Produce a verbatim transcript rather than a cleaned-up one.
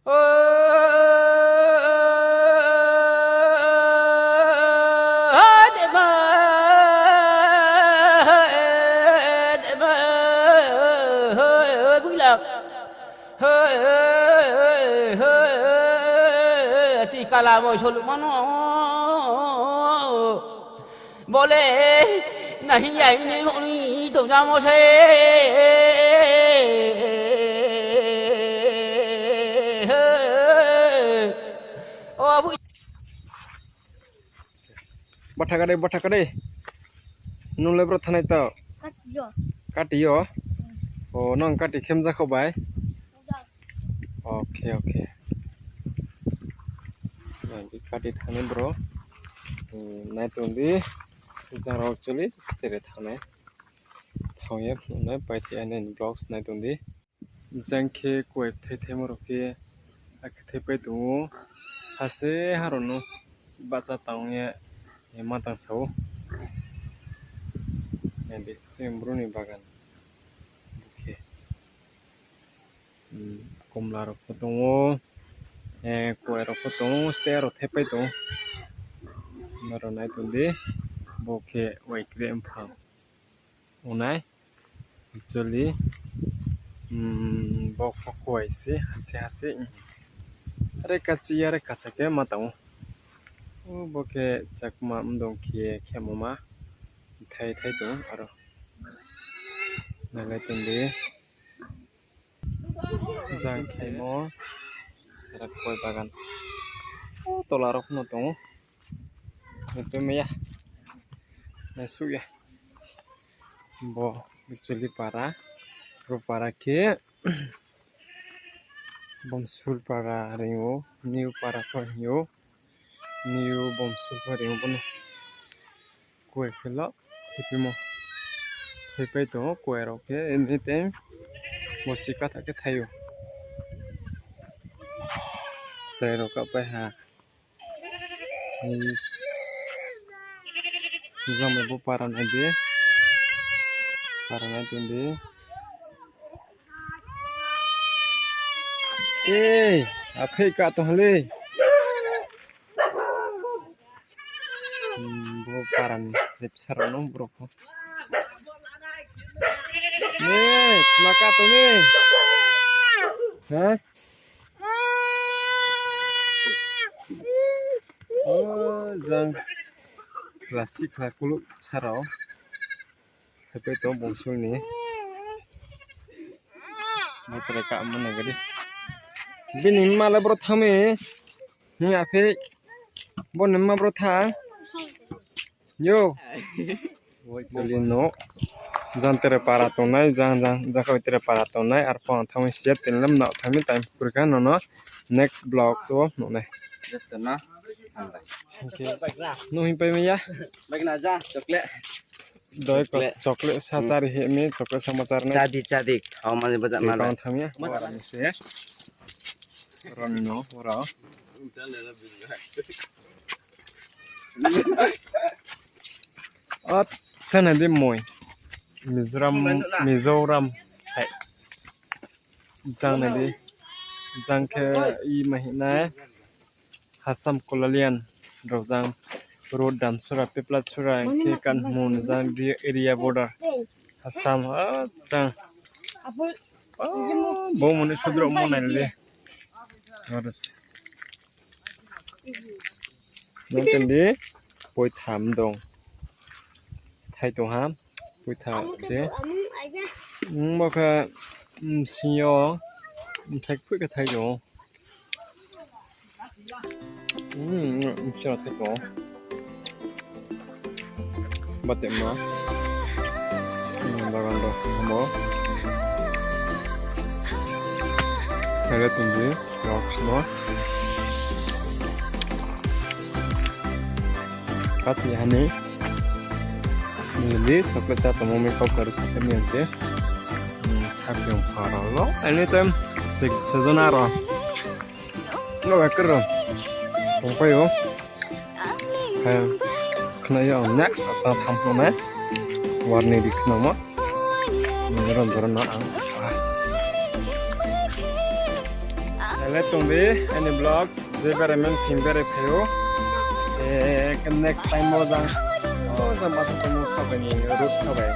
Ti kala bo solu mano. Bo le nahi ya ni honi tong jamo se. O abu. Bathakade, bathakade. Nung le bro thanai to? Kati yo. Kati yo? O, nung kati khem jakho bai? Okay, okay. Nai di kati thani bro. Hmm, nai tong di. Jang rao chuli, tere thanai. Thang ye, nai pai ti ani vlogs nai tong di. Jang khe kuai thai thaimo rao khe, akhe thai pai tong ou. Hase harao no bacha tang ye, ma tang sa ou. Nai di, chini bru ni bagan. Bo khe. Hmm, komla rao pho tong ou, eh, kuai rao pho tong ou, ste rao thai pai tong ou. Nrao nai tong di, bo khe wai kre mphang. Ongnai, actually, hmm, bo pho kuai se, hase hase. Are kachi, are kasa khe ma tang ou. O bo khe chakma mdong khe khemo ma. Thai thai tong ou aro. Nai lai tong di. Jang khaimo, sara koi bagan. O tola rao pho no tong ou. Betu maya. Naisuh ya. Bo actually para. Ro para khe Bomsul para ring ou, New para pho hing ou. New Bomsul para ring ou bono. Kuai khe lo, thepimo. Thepai tong ou, kuai rao khe, anytime. Bo si katha khe thai ou. Chrai rao kapai ha. Jang bai bo para nai di. Para nai tong di. Ei, aphei ka tong ha le. Hmm, bo para ni slip sara no bro pho. Ei, ma ka tong ni? Ha? O, jang khla si khla kuluh sara ou. Thepai tong Bomsul ni. Bo chrai ka mano gadi. Bini mma le bro thanng mi. Hing ya khe bo ni mma bro thanng. Yo. Choli no. Jang tere para tongnai, jang, jang, jang khe tere para tongnai, arphuh ang thanng mi siya, tini le mna thanng mi time kuri kha, nono next vlog wo nuh nai. Joto no hambai. Okay. Nuh hing pai mi ya? Bai khna ja, chocolate. Doi ko chocolate. Chocolate sa chari hi mi, chocolate sa ma char nai. Chadi, chadi. Hao mani bajak ma la. Thanng ya. Ma char ni se. Rang no, ora. Ot, sana di moi. Mizoram, Mizoram. Hai. Jang nai di. Jang khe i ma hing nai. Hasam Kolalian rao jang road Damsora, Peplasora, hing khe Kanmun jang area border. Hasam, ah, jang. Ah, bo mone sudro mo nai le. Nang tong di, poitha mdong. Thai tong ha, poitha se. Bo khe, sing yo, thai phui khe thai tong. Hmm, sing yo thai tong. Bate ma. Hmm, bagan rao mo. Khaile tong di, rao simo. Kati hani. Nili chocolate cha tongmo mi kau kari sa kami ante. Hmm, happy ong phara lo. Anytime, sejona rao. Lo, ekor rao. Tongpai ou. Khe khna ya ang next hapta tham khna nai. Warni di khna mo. Ni ron ron na ang. Le tong di, aini vlogs, je berai mem sing berai phai ou. Next time wo jang, o jang ma tong tongmo kha bai ni road kha bai.